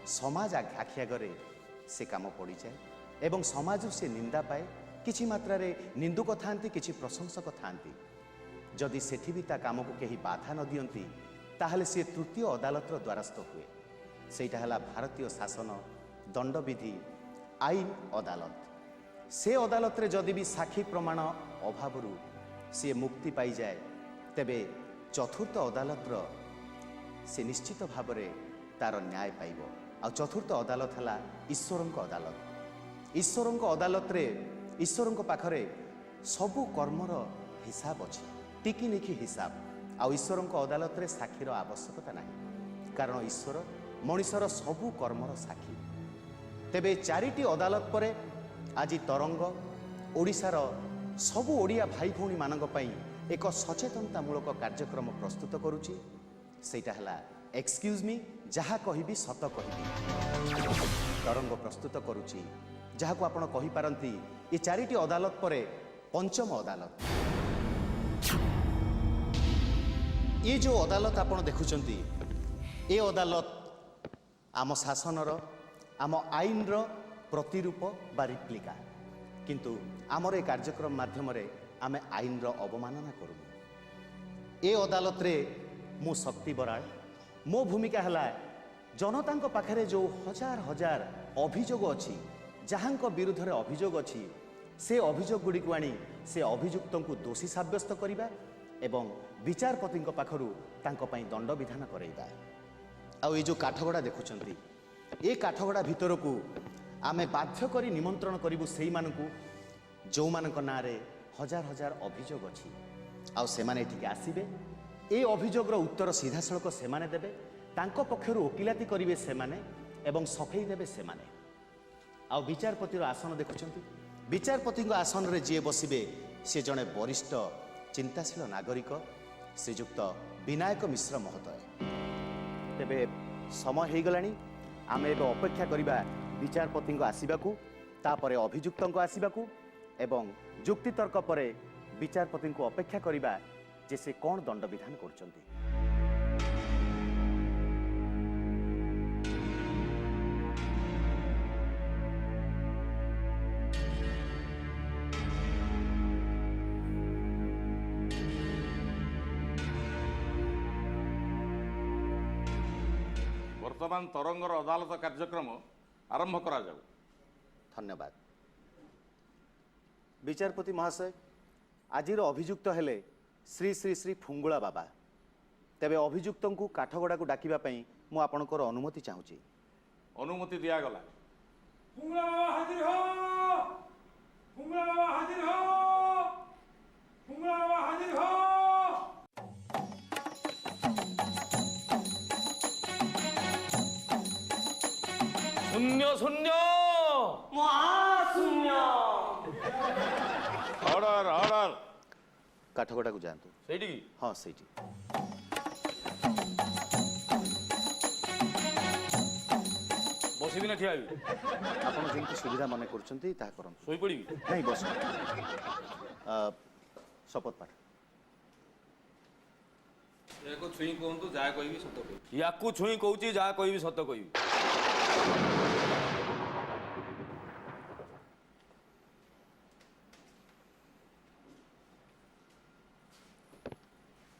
ସମାଜ ଆଖି ଆଗରେ ସେ କାମ ପଡ଼ିଯାଏ ଏବଂ ସମାଜରୁ ସେ ନିନ୍ଦା ପାଏ। କିଛି ମାତ୍ରାରେ ନିନ୍ଦୁକ ଥାନ୍ତି, କିଛି ପ୍ରଶଂସକ ଥାନ୍ତି। ଯଦି ସେଠି ବି ତା କାମକୁ କେହି ବାଧା ନ ଦିଅନ୍ତି, ତାହେଲେ ସିଏ ତୃତୀୟ ଅଦାଲତର ଦ୍ୱାରସ୍ଥ ହୁଏ। ସେଇଟା ହେଲା ଭାରତୀୟ ଶାସନ ଦଣ୍ଡବିଧି ଆଇନ ଅଦାଲତ। ସେ ଅଦାଲତରେ ଯଦି ବି ସାକ୍ଷୀ ପ୍ରମାଣ ଅଭାବରୁ ସିଏ ମୁକ୍ତି ପାଇଯାଏ, ତେବେ ଚତୁର୍ଥ ଅଦାଲତର ସେ ନିଶ୍ଚିତ ଭାବରେ ତାର ନ୍ୟାୟ ପାଇବ। ଆଉ ଚତୁର୍ଥ ଅଦାଲତ ହେଲା ଈଶ୍ୱରଙ୍କ ଅଦାଲତ। ଈଶ୍ୱରଙ୍କ ଅଦାଲତରେ ଈଶ୍ୱରଙ୍କ ପାଖରେ ସବୁ କର୍ମର ହିସାବ ଅଛି, ଟିକିନିଖି ହିସାବ। ଆଉ ଈଶ୍ୱରଙ୍କ ଅଦାଲତରେ ସାକ୍ଷୀର ଆବଶ୍ୟକତା ନାହିଁ, କାରଣ ଈଶ୍ୱର ମଣିଷର ସବୁ କର୍ମର ସାକ୍ଷୀ। ତେବେ ଚାରିଟି ଅଦାଲତ ପରେ ଆଜି ତରଙ୍ଗ ଓଡ଼ିଶାର ସବୁ ଓଡ଼ିଆ ଭାଇ ଭଉଣୀମାନଙ୍କ ପାଇଁ ଏକ ସଚେତନତାମୂଳକ କାର୍ଯ୍ୟକ୍ରମ ପ୍ରସ୍ତୁତ କରୁଛି। ସେଇଟା ହେଲା ଏକ୍ସକ୍ୟୁଜ୍ ମି, ଯାହା କହିବି ସତ କହିବି। ତରଙ୍ଗ ପ୍ରସ୍ତୁତ କରୁଛି, ଯାହାକୁ ଆପଣ କହିପାରନ୍ତି ଏ ଚାରିଟି ଅଦାଲତ ପରେ ପଞ୍ଚମ ଅଦାଲତ। ଏ ଯେଉଁ ଅଦାଲତ ଆପଣ ଦେଖୁଛନ୍ତି, ଏ ଅଦାଲତ ଆମ ଶାସନର, ଆମ ଆଇନର ପ୍ରତିରୂପ ବା ରିପ୍ଲିକା। କିନ୍ତୁ ଆମର ଏ କାର୍ଯ୍ୟକ୍ରମ ମାଧ୍ୟମରେ ଆମେ ଆଇନର ଅବମାନନା କରୁନୁ। ଏ ଅଦାଲତରେ ମୁଁ ଶକ୍ତି ବରାଳ। ମୋ ଭୂମିକା ହେଲା ଜନତାଙ୍କ ପାଖରେ ଯେଉଁ ହଜାର ହଜାର ଅଭିଯୋଗ ଅଛି, ଯାହାଙ୍କ ବିରୁଦ୍ଧରେ ଅଭିଯୋଗ ଅଛି, ସେ ଅଭିଯୋଗ ଗୁଡ଼ିକୁ ଆଣି ସେ ଅଭିଯୁକ୍ତଙ୍କୁ ଦୋଷୀ ସାବ୍ୟସ୍ତ କରିବା ଏବଂ ବିଚାରପତିଙ୍କ ପାଖରୁ ତାଙ୍କ ପାଇଁ ଦଣ୍ଡବିଧାନ କରାଇବା। ଆଉ ଏ ଯେଉଁ କାଠଗଡ଼ା ଦେଖୁଛନ୍ତି, ଏ କାଠଗଡ଼ା ଭିତରକୁ ଆମେ ବାଧ୍ୟ କରି ନିମନ୍ତ୍ରଣ କରିବୁ ସେଇମାନଙ୍କୁ ଯେଉଁମାନଙ୍କ ନାଁରେ ହଜାର ହଜାର ଅଭିଯୋଗ ଅଛି। ଆଉ ସେମାନେ ଏଠିକି ଆସିବେ, ଏ ଅଭିଯୋଗର ଉତ୍ତର ସିଧାସଳଖ ସେମାନେ ଦେବେ, ତାଙ୍କ ପକ୍ଷରୁ ଓକିଲାତି କରିବେ ସେମାନେ ଏବଂ ସଫେଇ ଦେବେ ସେମାନେ। ଆଉ ବିଚାରପତିର ଆସନ ଦେଖୁଛନ୍ତି, ବିଚାରପତିଙ୍କ ଆସନରେ ଯିଏ ବସିବେ ସେ ଜଣେ ବରିଷ୍ଠ ଚିନ୍ତାଶୀଳ ନାଗରିକ, ଶ୍ରୀଯୁକ୍ତ ବିନାୟକ ମିଶ୍ର ମହୋଦୟ। ତେବେ ସମୟ ହେଇଗଲାଣି, ଆମେ ଏବେ ଅପେକ୍ଷା କରିବା ବିଚାରପତିଙ୍କ ଆସିବାକୁ, ତାପରେ ଅଭିଯୁକ୍ତଙ୍କ ଆସିବାକୁ ଏବଂ ଯୁକ୍ତିତର୍କ ପରେ ବିଚାରପତିଙ୍କୁ ଅପେକ୍ଷା କରିବା ଯେ ସେ କ'ଣ ଦଣ୍ଡବିଧାନ କରୁଛନ୍ତି। ବର୍ତ୍ତମାନ ତରଙ୍ଗର ଅଦାଲତ କାର୍ଯ୍ୟକ୍ରମ ଆରମ୍ଭ କରାଯାଉ। ଧନ୍ୟବାଦ ବିଚାରପତି ମହାଶୟ। ଆଜିର ଅଭିଯୁକ୍ତ ହେଲେ ଶ୍ରୀ ଶ୍ରୀ ଶ୍ରୀ ଫୁଙ୍ଗୁଳା ବାବା। ତେବେ ଅଭିଯୁକ୍ତଙ୍କୁ କାଠଗଡ଼ାକୁ ଡାକିବା ପାଇଁ ମୁଁ ଆପଣଙ୍କର ଅନୁମତି ଚାହୁଁଛି। ଅନୁମତି ଦିଆଗଲା। ଫୁଙ୍ଗୁଳା ବାବା ହାଜିର ହୋ, ଫୁଙ୍ଗୁଳା ବାବା ହାଜିର ହୋ, ଫୁଙ୍ଗୁଳା ବାବା ହାଜିର ହୋ। ଶୂନ୍ୟ ଶୂନ୍ୟ ମହାଶୂନ୍ୟ। Order order. କାଠଗଡ଼ାକୁ ଯାଆନ୍ତୁ। ସେଇଠିକି? ହଁ ସେଇଠି। ବସିବି ନା ଠିଆ ହେବି? ଆପଣ ଯେମିତି ସୁବିଧା ମନେ କରୁଛନ୍ତି ତାହା କରନ୍ତୁ। ଶୋଇପଡ଼ିବି? ନାଇଁ ବସ। ଶପଥ ପାଠ। ଏହାକୁ ଛୁଇଁ କୁହନ୍ତୁ, ଯାହା କହିବି ସତ କହିବି। ୟାକୁ ଛୁଇଁ କହୁଛି, ଯାହା କହିବି ସତ କହିବି।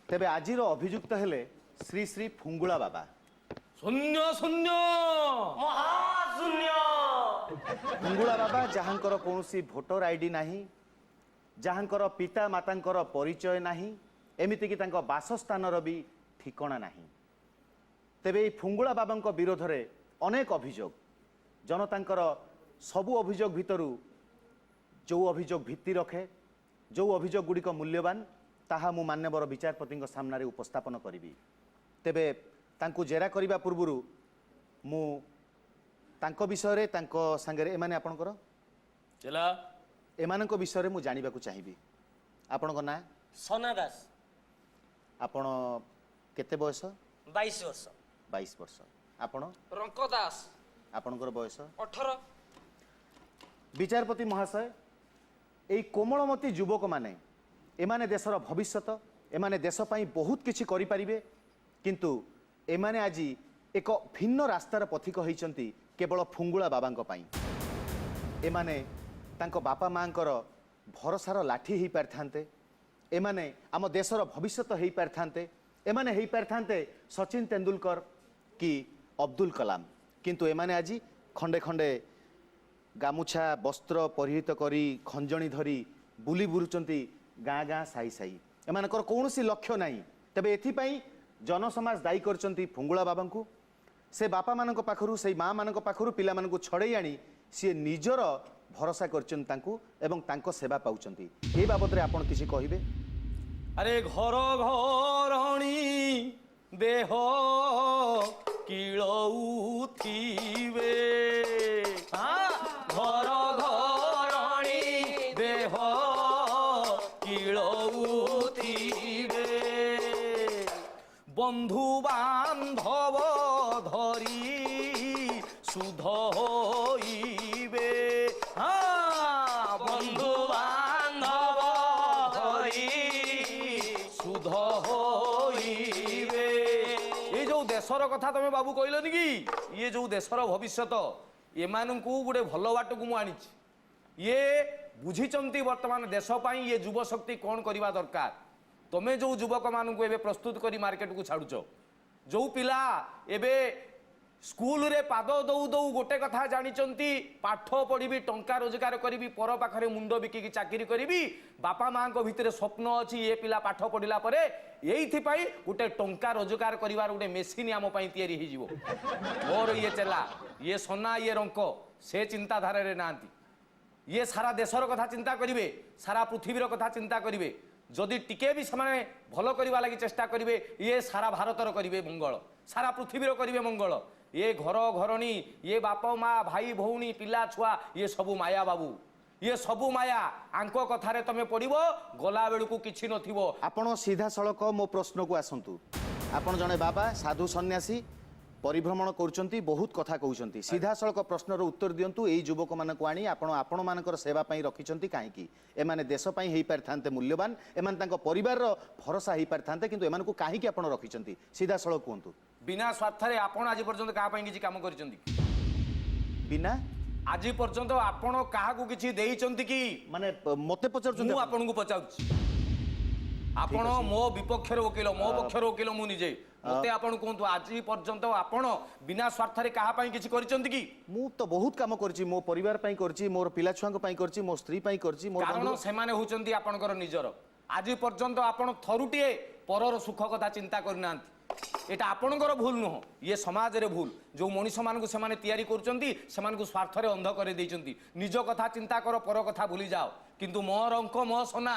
ତେବେ ଆଜିର ଅଭିଯୁକ୍ତ ହେଲେ ଶ୍ରୀ ଶ୍ରୀ ଫୁଙ୍ଗୁଳା ବାବା। ଶୂନ୍ୟ ଶୂନ୍ୟ ମହାଶୂନ୍ୟ। ଫୁଙ୍ଗୁଳା ବାବା ଯାହାଙ୍କର କୌଣସି ଭୋଟର ଆଇଡି ନାହିଁ, ଯାହାଙ୍କର ପିତା ମାତାଙ୍କର ପରିଚୟ ନାହିଁ, ଏମିତିକି ତାଙ୍କ ବାସସ୍ଥାନର ବି ଠିକଣା ନାହିଁ। ତେବେ ଏଇ ଫୁଙ୍ଗୁଳା ବାବାଙ୍କ ବିରୋଧରେ ଅନେକ ଅଭିଯୋଗ। ଜନତାଙ୍କର ସବୁ ଅଭିଯୋଗ ଭିତରୁ ଯେଉଁ ଅଭିଯୋଗ ଭିତ୍ତି ରଖେ, ଯେଉଁ ଅଭିଯୋଗ ଗୁଡ଼ିକ ମୂଲ୍ୟବାନ, ତାହା ମୁଁ ମାନ୍ୟବର ବିଚାରପତିଙ୍କ ସାମ୍ନାରେ ଉପସ୍ଥାପନ କରିବି। ତେବେ ତାଙ୍କୁ ଜେରା କରିବା ପୂର୍ବରୁ ମୁଁ ତାଙ୍କ ବିଷୟରେ, ତାଙ୍କ ସାଙ୍ଗରେ ଏମାନେ ଆପଣଙ୍କର ଚେଲା, ଏମାନଙ୍କ ବିଷୟରେ ମୁଁ ଜାଣିବାକୁ ଚାହିଁବି। ଆପଣଙ୍କ ନାଁ? ସନା ଦାସ। ଆପଣ କେତେ ବୟସ? 22 ବର୍ଷ। 22 ବର୍ଷ। ଆପଣ? ରଙ୍କ ଦାସ। ଆପଣଙ୍କର ବୟସ? 18। ବିଚାରପତି ମହାଶୟ, ଏଇ କୋମଳମତୀ ଯୁବକମାନେ, ଏମାନେ ଦେଶର ଭବିଷ୍ୟତ, ଏମାନେ ଦେଶ ପାଇଁ ବହୁତ କିଛି କରିପାରିବେ, କିନ୍ତୁ ଏମାନେ ଆଜି ଏକ ଭିନ୍ନ ରାସ୍ତାର ପଥିକ ହୋଇଛନ୍ତି କେବଳ ଫୁଙ୍ଗୁଳା ବାବାଙ୍କ ପାଇଁ। ଏମାନେ ତାଙ୍କ ବାପା ମାଆଙ୍କର ଭରସାର ଲାଠି ହେଇପାରିଥାନ୍ତେ, ଏମାନେ ଆମ ଦେଶର ଭବିଷ୍ୟତ ହେଇପାରିଥାନ୍ତେ, ଏମାନେ ହେଇପାରିଥାନ୍ତେ ସଚିନ ତେନ୍ଦୁଲକର କି ଅବଦୁଲ କଲାମ, କିନ୍ତୁ ଏମାନେ ଆଜି ଖଣ୍ଡେ ଖଣ୍ଡେ ଗାମୁଛା ବସ୍ତ୍ର ପରିହିତ କରି ଖଞ୍ଜଣି ଧରି ବୁଲି ବୁଲୁଛନ୍ତି ଗାଁ ଗାଁ ସାହି ସାହି। ଏମାନଙ୍କର କୌଣସି ଲକ୍ଷ୍ୟ ନାହିଁ। ତେବେ ଏଥିପାଇଁ ଜନସମାଜ ଦାୟୀ କରିଛନ୍ତି ଫୁଙ୍ଗୁଳା ବାବାଙ୍କୁ। ସେ ବାପାମାନଙ୍କ ପାଖରୁ, ସେଇ ମାଆମାନଙ୍କ ପାଖରୁ ପିଲାମାନଙ୍କୁ ଛଡ଼େଇ ଆଣି ସିଏ ନିଜର ଭରସା କରିଛନ୍ତି ତାଙ୍କୁ ଏବଂ ତାଙ୍କ ସେବା ପାଉଛନ୍ତି। ଏ ବାବଦରେ ଆପଣ କିଛି କହିବେ? ଆରେ ଘର ଘରଣୀ ଦେହ କିଳଉଥିବେ, ଘର ଘରଣୀ ଦେହ କିଳଉଥିବେ, ବନ୍ଧୁ ବାନ୍ଧବ ଧରି ସୁଧ ହୋଇବେ, ବନ୍ଧୁ ବାନ୍ଧବ ଧରି ସୁଧ ହୋଇବେ। ଏ ଯୋଉ ଦେଶର କଥା ତମେ ବାବୁ କହିଲନି କି, ଇଏ ଯୋଉ ଦେଶର ଭବିଷ୍ୟତ, ଏମାନଙ୍କୁ ଗୋଟେ ଭଲ ବାଟକୁ ମୁଁ ଆଣିଛି। ଇଏ ବୁଝିଛନ୍ତି ବର୍ତ୍ତମାନ ଦେଶ ପାଇଁ ଇଏ ଯୁବଶକ୍ତି କ'ଣ କରିବା ଦରକାର। ତମେ ଯୋଉ ଯୁବକମାନଙ୍କୁ ଏବେ ପ୍ରସ୍ତୁତ କରି ମାର୍କେଟକୁ ଛାଡ଼ୁଛ, ଯୋଉ ପିଲା ଏବେ ସ୍କୁଲରେ ପାଦ ଦଉ ଦଉ ଗୋଟେ କଥା ଜାଣିଛନ୍ତି, ପାଠ ପଢ଼ିବି, ଟଙ୍କା ରୋଜଗାର କରିବି, ପର ପାଖରେ ମୁଣ୍ଡ ବିକିକି ଚାକିରି କରିବି, ବାପା ମାଆଙ୍କ ଭିତରେ ସ୍ୱପ୍ନ ଅଛି ଏ ପିଲା ପାଠ ପଢ଼ିଲା ପରେ ଏଇଥିପାଇଁ ଗୋଟେ ଟଙ୍କା ରୋଜଗାର କରିବାର ଗୋଟେ ମେସିନ୍ ଆମ ପାଇଁ ତିଆରି ହେଇଯିବ। ମୋର ଇଏ ଚେଲା, ଇଏ ସନା, ଇଏ ରଙ୍କ, ସେ ଚିନ୍ତାଧାରାରେ ନାହାନ୍ତି। ଇଏ ସାରା ଦେଶର କଥା ଚିନ୍ତା କରିବେ, ସାରା ପୃଥିବୀର କଥା ଚିନ୍ତା କରିବେ। ଯଦି ଟିକେ ବି ସେମାନେ ଭଲ କରିବା ଲାଗି ଚେଷ୍ଟା କରିବେ, ଇଏ ସାରା ଭାରତର କରିବେ ମଙ୍ଗଳ, ସାରା ପୃଥିବୀର କରିବେ ମଙ୍ଗଳ। ଏ ଘର ଘରଣୀ, ଇଏ ବାପ ମା, ଭାଇ ଭଉଣୀ, ପିଲା ଛୁଆ, ଇଏ ସବୁ ମାୟା ବାବୁ, ଇଏ ସବୁ ମାୟା। ଆଙ୍କ କଥାରେ ତମେ ପଡ଼ିବ, ଗଲା ବେଳକୁ କିଛି ନଥିବ। ଆପଣ ସିଧାସଳଖ ମୋ ପ୍ରଶ୍ନକୁ ଆସନ୍ତୁ। ଆପଣ ଜଣେ ବାବା, ସାଧୁ ସନ୍ନ୍ୟାସୀ, ପରିଭ୍ରମଣ କରୁଛନ୍ତି, ବହୁତ କଥା କହୁଛନ୍ତି। ସିଧାସଳଖ ପ୍ରଶ୍ନର ଉତ୍ତର ଦିଅନ୍ତୁ। ଏଇ ଯୁବକମାନଙ୍କୁ ଆଣି ଆପଣ ଆପଣମାନଙ୍କର ସେବା ପାଇଁ ରଖିଛନ୍ତି କାହିଁକି? ଏମାନେ ଦେଶ ପାଇଁ ହେଇପାରିଥାନ୍ତେ ମୂଲ୍ୟବାନ, ଏମାନେ ତାଙ୍କ ପରିବାରର ଭରସା ହେଇପାରିଥାନ୍ତେ, କିନ୍ତୁ ଏମାନଙ୍କୁ କାହିଁକି ଆପଣ ରଖିଛନ୍ତି? ସିଧାସଳଖ କୁହନ୍ତୁ। ବିନା ସ୍ୱାର୍ଥରେ ଆପଣ ଆଜି ପର୍ଯ୍ୟନ୍ତ କାହା ପାଇଁ କିଛି କାମ କରିଛନ୍ତି? ବିନା ଆଜି ପର୍ଯ୍ୟନ୍ତ ଆପଣ କାହାକୁ କିଛି ଦେଇଛନ୍ତି କି? ମାନେ ମୋତେ ପଚାରୁଛନ୍ତି? ମୁଁ ଆପଣଙ୍କୁ ପଚାରୁଛି। ଆପଣ ମୋ ବିପକ୍ଷରେ ଓକିଲ, ମୋ ପକ୍ଷରେ ଓକିଲ ମୁଁ ନିଜେ। ମୋତେ ଆପଣ କୁହନ୍ତୁ, ଆଜି ପର୍ଯ୍ୟନ୍ତ ଆପଣ ବିନା ସ୍ୱାର୍ଥରେ କାହା ପାଇଁ କିଛି କରିଛନ୍ତି କି? ମୁଁ ତ ବହୁତ କାମ କରିଛି, ମୋ ପରିବାର ପାଇଁ କରିଛି, ମୋର ପିଲା ଛୁଆଙ୍କ ପାଇଁ କରିଛି, ମୋ ସ୍ତ୍ରୀ ପାଇଁ କରିଛି। କାରଣ ସେମାନେ ହେଉଛନ୍ତି ଆପଣଙ୍କର ନିଜର। ଆଜି ପର୍ଯ୍ୟନ୍ତ ଆପଣ ଥରୁଟିଏ ପରର ସୁଖ କଥା ଚିନ୍ତା କରିନାହାନ୍ତି। এটা ଆପଣଙ୍କର ଭୁଲ ନୁହଁ, ଇଏ ସମାଜରେ ଭୁଲ। ଯେଉଁ ମଣିଷମାନଙ୍କୁ ସେମାନେ ତିଆରି କରୁଛନ୍ତି, ସେମାନଙ୍କୁ ସ୍ୱାର୍ଥରେ ଅନ୍ଧ କରିଦେଇଛନ୍ତି। ନିଜ କଥା ଚିନ୍ତା କର, ପର କଥା ଭୁଲିଯାଅ। କିନ୍ତୁ ମୋ ରଙ୍କ ମୋ ସନା,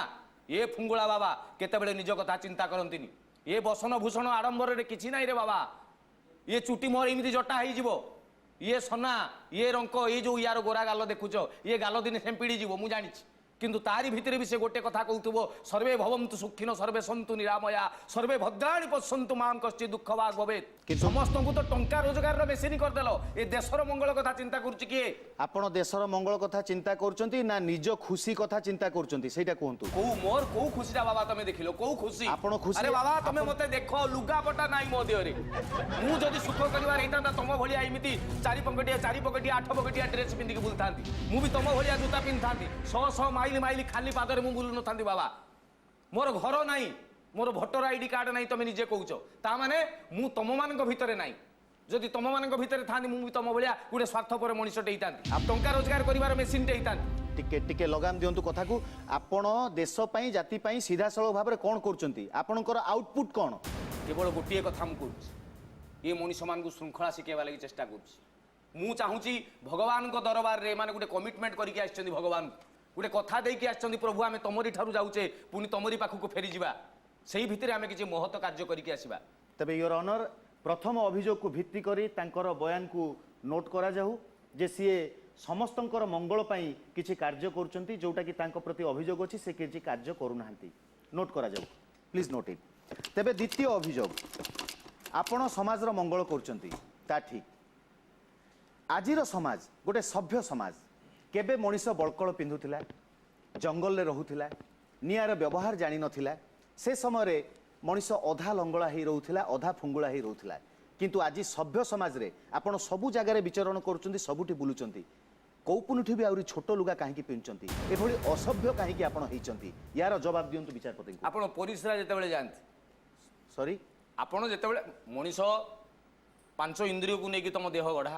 ଏ ଫୁଙ୍ଗୁଳା ବାବା କେତେବେଳେ ନିଜ କଥା ଚିନ୍ତା କରନ୍ତିନି। ଏ ବସନ ଭୂଷଣ ଆଡ଼ମ୍ବରରେ କିଛି ନାହିଁ ରେ ବାବା। ଇଏ ଚୁଟି ମୋର ଏମିତି ଜଟା ହେଇଯିବ, ଇଏ ସନା, ଇଏ ରଙ୍କ, ଏଇ ଯେଉଁ ୟାର ଗୋରା ଗାଲ ଦେଖୁଛ, ଇଏ ଗାଲ ଦିନେ ସେମ୍ପିଡ଼ି ଯିବ, ମୁଁ ଜାଣିଛି। କିନ୍ତୁ ତାରି ଭିତରେ ବି ସେ ଗୋଟେ କଥା କହୁଥିବ, ସର୍ବେ ଭବନ୍ତୁ ସୁଖିନ ସର୍ବେ ସନ୍ତୁ ନିରାମୟା ସର୍ବେ ଭଦ୍ରାଣୀ ପଶ୍ୟନ୍ତୁ ମାଁ କଶ୍ଚିତ୍ ଦୁଃଖ ଭାଗ ଭବେତ୍। ସମସ୍ତଙ୍କୁ ତ ଟଙ୍କା ରୋଜଗାରର ମେସିନ୍ କରିଦେଲ, ଏ ଦେଶର ମଙ୍ଗଳ କଥା ଚିନ୍ତା କରୁଛି କିଏ? ଆପଣ ଦେଶର ମଙ୍ଗଳ କଥା ଚିନ୍ତା କରୁଛନ୍ତି ନା ନିଜ ଖୁସି କଥା ଚିନ୍ତା କରୁଛନ୍ତି, ସେଇଟା କୁହନ୍ତୁ। କୋଉ ମୋର କୋଉ ଖୁସିଟା ବାବା ତମେ ଦେଖିଲ? କୋଉ ଖୁସି? ଆପଣ ଖୁସି? ଆରେ ବାବା ତମେ ମତେ ଦେଖ, ଲୁଗାପଟା ନାହିଁ ମୋ ଦେହରେ। ମୁଁ ଯଦି ସୁଖ କରିବାର ହେଇଥାନ୍ତା ତମ ଭଳିଆ ଏମିତି 4 ପକଟିଆ 4 ପକଟିଆ 8 ପକଟିଆ ଡ୍ରେସ୍ ପିନ୍ଧିକି ବୁଲୁଥାନ୍ତି, ମୁଁ ବି ତମ ଭଳିଆ ଜୁତା ପିନ୍ଧିଥାନ୍ତି, ଶହ ଶହ ମାଇଲ ମାଇଲ ଖାଲି ପାଦରେ ମୁଁ ବୁଲୁ ନଥାନ୍ତି ବାବା। ମୋର ଘର ନାହିଁ, ମୋର ଭୋଟର ଆଇଡି କାର୍ଡ ନାହିଁ, ତମେ ନିଜେ କହୁଛ। ତା ମାନେ ମୁଁ ତମମାନଙ୍କ ଭିତରେ ନାହିଁ। ଯଦି ତମମାନଙ୍କ ଭିତରେ ଥାନ୍ତି, ମୁଁ ବି ତମ ଭଳିଆ ଗୋଟେ ସ୍ୱାର୍ଥପର ମଣିଷଟେ ହେଇଥାନ୍ତି, ଟଙ୍କା ରୋଜଗାର କରିବାର ମେସିନ୍ଟେ ହେଇଥାନ୍ତି। ଟିକେ ଟିକେ ଲଗାମ ଦିଅନ୍ତୁ କଥାକୁ। ଆପଣ ଦେଶ ପାଇଁ, ଜାତି ପାଇଁ ସିଧାସଳଖ ଭାବରେ କ'ଣ କରୁଛନ୍ତି? ଆପଣଙ୍କର ଆଉଟପୁଟ୍ କ'ଣ? କେବଳ ଗୋଟିଏ କଥା ମୁଁ କରୁଛି, ଏ ମଣିଷମାନଙ୍କୁ ଶୃଙ୍ଖଳା ଶିଖେଇବା ଲାଗି ଚେଷ୍ଟା କରୁଛି। ମୁଁ ଚାହୁଁଛି ଭଗବାନଙ୍କ ଦରବାରରେ ଏମାନେ ଗୋଟେ କମିଟମେଣ୍ଟ କରିକି ଆସିଛନ୍ତି, ଭଗବାନଙ୍କୁ ଗୋଟେ କଥା ଦେଇକି ଆସିଛନ୍ତି, ପ୍ରଭୁ ଆମେ ତମରି ଠାରୁ ଯାଉଛେ, ପୁଣି ତମରି ପାଖକୁ ଫେରିଯିବା, ସେଇ ଭିତରେ ଆମେ କିଛି ମହତ କାର୍ଯ୍ୟ କରିକି ଆସିବା। ତେବେ your honour, ପ୍ରଥମ ଅଭିଯୋଗକୁ ଭିତ୍ତି କରି ତାଙ୍କର ବୟାନକୁ ନୋଟ୍ କରାଯାଉ ଯେ ସିଏ ସମସ୍ତଙ୍କର ମଙ୍ଗଳ ପାଇଁ କିଛି କାର୍ଯ୍ୟ କରୁଛନ୍ତି, ଯେଉଁଟାକି ତାଙ୍କ ପ୍ରତି ଅଭିଯୋଗ ଅଛି ସେ କିଛି କାର୍ଯ୍ୟ କରୁନାହାନ୍ତି। ନୋଟ୍ କରାଯାଉ, ପ୍ଲିଜ୍ ନୋଟ୍ ଇଟ୍। ତେବେ ଦ୍ୱିତୀୟ ଅଭିଯୋଗ, ଆପଣ ସମାଜର ମଙ୍ଗଳ କରୁଛନ୍ତି, ତା ଠିକ୍। ଆଜିର ସମାଜ ଗୋଟେ ସଭ୍ୟ ସମାଜ। କେବେ ମଣିଷ ବଳକଳ ପିନ୍ଧୁଥିଲା, ଜଙ୍ଗଲରେ ରହୁଥିଲା, ନିଆଁର ବ୍ୟବହାର ଜାଣିନଥିଲା, ସେ ସମୟରେ ମଣିଷ ଅଧା ଲଙ୍ଗଳା ହେଇ ରହୁଥିଲା, ଅଧା ଫୁଙ୍ଗୁଳା ହେଇ ରହୁଥିଲା। କିନ୍ତୁ ଆଜି ସଭ୍ୟ ସମାଜରେ ଆପଣ ସବୁ ଜାଗାରେ ବିଚରଣ କରୁଛନ୍ତି, ସବୁଠି ବୁଲୁଛନ୍ତି, କୌପୁନୀଠୁ ବି ଆହୁରି ଛୋଟ ଲୁଗା କାହିଁକି ପିନ୍ଧୁଛନ୍ତି? ଏଭଳି ଅସଭ୍ୟ କାହିଁକି ଆପଣ ହେଇଛନ୍ତି? ୟାର ଜବାବ ଦିଅନ୍ତୁ ବିଚାରପତିଙ୍କୁ। ଆପଣ ପରିସ୍ରା ଯେତେବେଳେ ଯାଆନ୍ତି, ସରି, ଆପଣ ଯେତେବେଳେ ମଣିଷ ପାଞ୍ଚ ଇନ୍ଦ୍ରିୟକୁ ନେଇକି ତମ ଦେହ ଗଢ଼ା,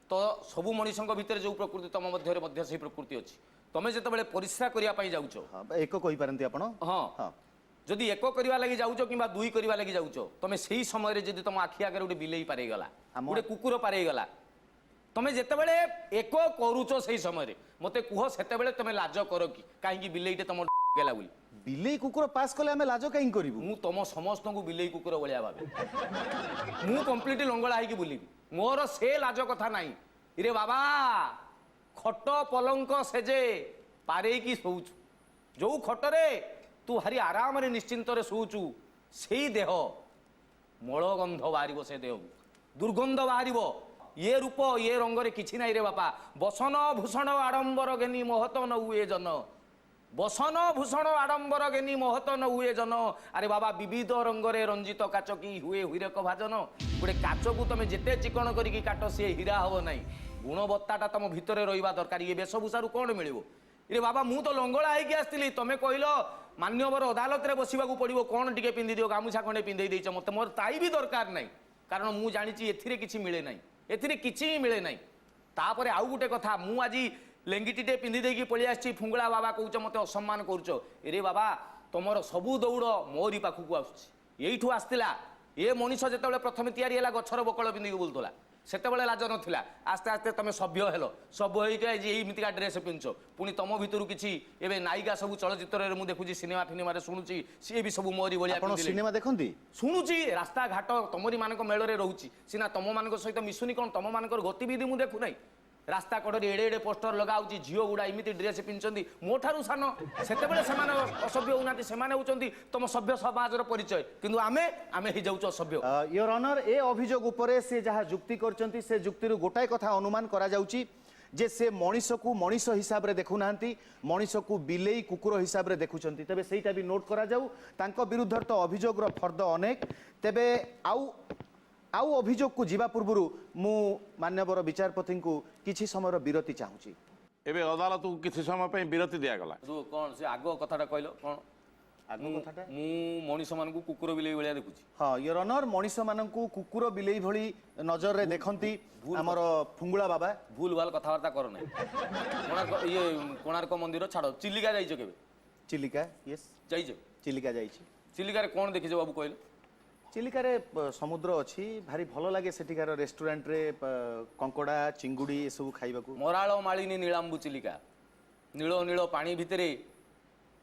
ତ ସବୁ ମଣିଷଙ୍କ ଭିତରେ ଯେଉଁ ପ୍ରକୃତି ତମ ମଧ୍ୟରେ ମଧ୍ୟ ସେଇ ପ୍ରକୃତି ଅଛି। ତମେ ଯେତେବେଳେ ପରିସ୍ରା କରିବା ପାଇଁ ଯାଉଛ, ହଁ, ଏକ କହିପାରନ୍ତି ଆପଣ। ହଁ, ଯଦି ଏକ କରିବା ଲାଗି ଯାଉଛ କିମ୍ବା ଦୁଇ କରିବା ଲାଗି ଯାଉଛ, ତମେ ସେଇ ସମୟରେ ଯଦି ତମ ଆଖି ଆଗରେ ଗୋଟେ ବିଲେଇ ପାରେଇଗଲା, ଗୋଟେ କୁକୁର ପାରେଇଗଲା, ତମେ ଯେତେବେଳେ ଏକ କରୁଛ ସେଇ ସମୟରେ ମତେ କୁହ, ସେତେବେଳେ ତମେ ଲାଜ କର କି କାହିଁକି ବିଲେଇଟେ ତମ ଗଲା ବୋଲି? ବିଲେଇ କୁକୁର ପାସ୍ କଲେ ଆମେ ଲାଜ କାହିଁକି କରିବୁ? ମୁଁ ତମ ସମସ୍ତଙ୍କୁ ବିଲେଇ କୁକୁର ଭଳିଆ ଭାବେ। ମୁଁ କମ୍ପ୍ଲିଟ ଲଙ୍ଗଳା ହେଇକି ବୁଲିବି, ମୋର ସେ ଲାଜ କଥା ନାହିଁ। ରେ ବାବା, ଖଟ ପଲଙ୍କ ସେଜେ ପାରେଇକି ଶୋଉଛୁ, ଯୋଉ ଖଟରେ ତୁ ଭାରି ଆରାମରେ ନିଶ୍ଚିନ୍ତରେ ଶୋଉଛୁ, ସେଇ ଦେହ ମଳଗନ୍ଧ ବାହାରିବ, ସେ ଦେହକୁ ଦୁର୍ଗନ୍ଧ ବାହାରିବ। ଇଏ ରୂପ ଇଏ ରଙ୍ଗରେ କିଛି ନାହିଁ ରେ ବାପା। ବସନ ଭୂଷଣ ଆଡ଼ମ୍ବର ଘେନି ମହତ ନ ହୁଏ ଜନ, ବସନ ଭୂଷଣ ଆଡ଼ମ୍ବର ଘେନି ମହତ ନ ହୁଏ ଜନ। ଆରେ ବାବା, ବିବିଧ ରଙ୍ଗରେ ରଞ୍ଜିତ କାଚ କି ହୁଏ ହୀରକ ଭାଜନ? ଗୋଟେ କାଚକୁ ତମେ ଯେତେ ଚିକଣ କରିକି କାଟ, ସିଏ ହୀରା ହବ ନାହିଁ। ଗୁଣବତ୍ତାଟା ତମ ଭିତରେ ରହିବା ଦରକାର। ଇଏ ବେଶଭୂଷାରୁ କ'ଣ ମିଳିବ? ରେ ବାବା, ମୁଁ ତ ଲଙ୍ଗଳା ହେଇକି ଆସିଥିଲି, ତମେ କହିଲ ମାନ୍ୟବର ଅଦାଲତରେ ବସିବାକୁ ପଡ଼ିବ, କ'ଣ ଟିକେ ପିନ୍ଧି ଦିଅ, ଗାମୁଛା ଖଣ୍ଡେ ପିନ୍ଧେଇ ଦେଇଛ ମୋତେ। ମୋର ତାଇ ବି ଦରକାର ନାହିଁ, କାରଣ ମୁଁ ଜାଣିଛି ଏଥିରେ କିଛି ମିଳେ ନାହିଁ, ଏଥିରେ କିଛି ହିଁ ମିଳେ ନାହିଁ। ତାପରେ ଆଉ ଗୋଟେ କଥା, ମୁଁ ଆଜି ଲେଙ୍ଗିଟିଟେ ପିନ୍ଧି ଦେଇକି ପଳେଇ ଆସିଛି, ଫୁଙ୍ଗୁଳା ବାବା କହୁଛ, ମୋତେ ଅସମ୍ମାନ କରୁଛ। ଏରେ ବାବା, ତମର ସବୁ ଦୌଡ଼ ମୋରି ପାଖକୁ ଆସୁଛି। ଏଇଠୁ ଆସିଥିଲା ଏ ମଣିଷ। ଯେତେବେଳେ ପ୍ରଥମେ ତିଆରି ହେଲା, ଗଛର ବକଳ ପିନ୍ଧିକି ବୁଲୁଥିଲା, ସେତେବେଳେ ଲାଜ ନଥିଲା। ଆସ୍ତେ ଆସ୍ତେ ତମେ ସଭ୍ୟ ହେଲ, ସଭ୍ୟ ହେଇକି ଆଜି ଏଇମିତିକା ଡ୍ରେସ୍ ପିନ୍ଧୁଛ। ପୁଣି ତମ ଭିତରୁ କିଛି ଏବେ ନାୟିକା ସବୁ ଚଳଚ୍ଚିତ୍ରରେ ମୁଁ ଦେଖୁଛି, ସିନେମା ଫିନେମାରେ ଶୁଣୁଛି, ସିଏ ବି ସବୁ ମୋରି ଭଳିଆ ଆପଣ ପିନ୍ଧିଲେଣି। ସିନେମା ଦେଖନ୍ତି? ଶୁଣୁଛି, ରାସ୍ତାଘାଟ ତମରି ମାନଙ୍କ ମେଳରେ ରହୁଛି ସିନା, ତମମାନଙ୍କ ସହିତ ମିଶୁନି। କ'ଣ ତମମାନଙ୍କର ଗତିବିଧି ମୁଁ ଦେଖୁନାହିଁ? ରାସ୍ତା କଡ଼ରେ ଏଡ଼େ ଏଡ଼େ ପୋଷ୍ଟର ଲଗା ହଉଛି, ଝିଅ ଗୁଡ଼ା ଏମିତି ଡ୍ରେସ୍ ପିନ୍ଧୁଛନ୍ତି ମୋ ଠାରୁ ସାନ। ସେତେବେଳେ ସେମାନେ ଅସଭ୍ୟ ହଉନାହାନ୍ତି, ସେମାନେ ହେଉଛନ୍ତି ତମ ସଭ୍ୟ ସମାଜର ପରିଚୟ, କିନ୍ତୁ ଆମେ ଆମେ ହେଇଯାଉଛୁ ଅସଭ୍ୟ। Your honour, ଏ ଅଭିଯୋଗ ଉପରେ ସେ ଯାହା ଯୁକ୍ତି କରିଛନ୍ତି, ସେ ଯୁକ୍ତିରୁ ଗୋଟାଏ କଥା ଅନୁମାନ କରାଯାଉଛି ଯେ ସେ ମଣିଷକୁ ମଣିଷ ହିସାବରେ ଦେଖୁନାହାନ୍ତି, ମଣିଷକୁ ବିଲେଇ କୁକୁର ହିସାବରେ ଦେଖୁଛନ୍ତି। ତେବେ ସେଇଟା ବି ନୋଟ୍ କରାଯାଉ। ତାଙ୍କ ବିରୁଦ୍ଧରେ ତ ଅଭିଯୋଗର ଫର୍ଦ୍ଦ ଅନେକ। ତେବେ ଆଉ ଆଉ ଅଭିଯୋଗକୁ ଯିବା ପୂର୍ବରୁ ମୁଁ ମାନ୍ୟବର ବିଚାରପତିଙ୍କୁ କିଛି ସମୟର ବିରତି ଚାହୁଁଛି। ଏବେ ଅଦାଲତକୁ କିଛି ସମୟ ପାଇଁ ବିରତି ଦିଆଗଲା। ରୁହ, କ'ଣ ସେ ଆଗ କଥାଟା କହିଲ କ'ଣ? ଆଗ କଥାଟା? ମୁଁ ମଣିଷମାନଙ୍କୁ କୁକୁର ବିଲେଇ ଭଳିଆ ଦେଖୁଛି। ହଁ your honour, ମଣିଷମାନଙ୍କୁ କୁକୁର ବିଲେଇ ଭଳି ନଜରରେ ଦେଖନ୍ତି ଆମର ଫୁଙ୍ଗୁଳା ବାବା। ଭୁଲ ଭାଲ କଥାବାର୍ତ୍ତା କର ନାହିଁ। କୋଣାର୍କ, ଇଏ କୋଣାର୍କ ମନ୍ଦିର ଛାଡ଼, ଚିଲିକା ଯାଇଛ କେବେ? ଚିଲିକା, ୟେସ୍। ଯାଇଛ? ଚିଲିକା ଯାଇଛି। ଚିଲିକାରେ କ'ଣ ଦେଖିଛ ବାବୁ କହିଲ? ଚିଲିକାରେ ସମୁଦ୍ର ଅଛି, ଭାରି ଭଲ ଲାଗେ ସେଠିକାର ରେଷ୍ଟୁରାଣ୍ଟରେ କଙ୍କଡ଼ା ଚିଙ୍ଗୁଡ଼ି ଏସବୁ ଖାଇବାକୁ। ମରାଳ ମାଳିନୀ ନୀଳାମ୍ବୁ ଚିଲିକା, ନୀଳ ନୀଳ ପାଣି ଭିତରେ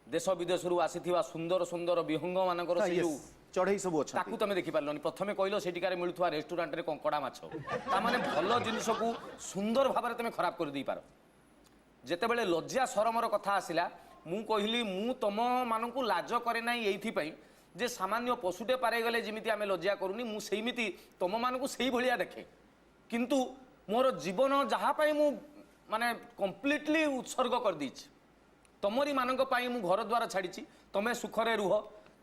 ଦେଶ ବିଦେଶରୁ ଆସିଥିବା ସୁନ୍ଦର ସୁନ୍ଦର ବିହଙ୍ଗ ମାନଙ୍କର ସେ ଯୋଉ ଚଢ଼େଇ ସବୁ ଅଛନ୍ତି, ତାକୁ ତମେ ଦେଖିପାରିଲନି। ପ୍ରଥମେ କହିଲ ସେଠିକାରେ ମିଳୁଥିବା ରେଷ୍ଟୁରାଣ୍ଟରେ କଙ୍କଡ଼ା ମାଛ। ତାମାନେ ଭଲ ଜିନିଷକୁ ସୁନ୍ଦର ଭାବରେ ତମେ ଖରାପ କରିଦେଇପାର। ଯେତେବେଳେ ଲଜ୍ଜା ସରମର କଥା ଆସିଲା, ମୁଁ କହିଲି ମୁଁ ତମମାନଙ୍କୁ ଲାଜ କରେ ନାହିଁ ଏଇଥିପାଇଁ ଯେ ସାମାନ୍ୟ ପଶୁଟେ ପାରେଇଗଲେ ଯେମିତି ଆମେ ଲଜ୍ଜା କରୁନି, ମୁଁ ସେଇମିତି ତମମାନଙ୍କୁ ସେଇଭଳିଆ ଦେଖେ। କିନ୍ତୁ ମୋର ଜୀବନ ଯାହା ପାଇଁ ମୁଁ ମାନେ କମ୍ପ୍ଲିଟଲି ଉତ୍ସର୍ଗ କରିଦେଇଛି, ତମରି ମାନଙ୍କ ପାଇଁ ମୁଁ ଘର ଦ୍ୱାର ଛାଡ଼ିଛି। ତମେ ସୁଖରେ ରୁହ,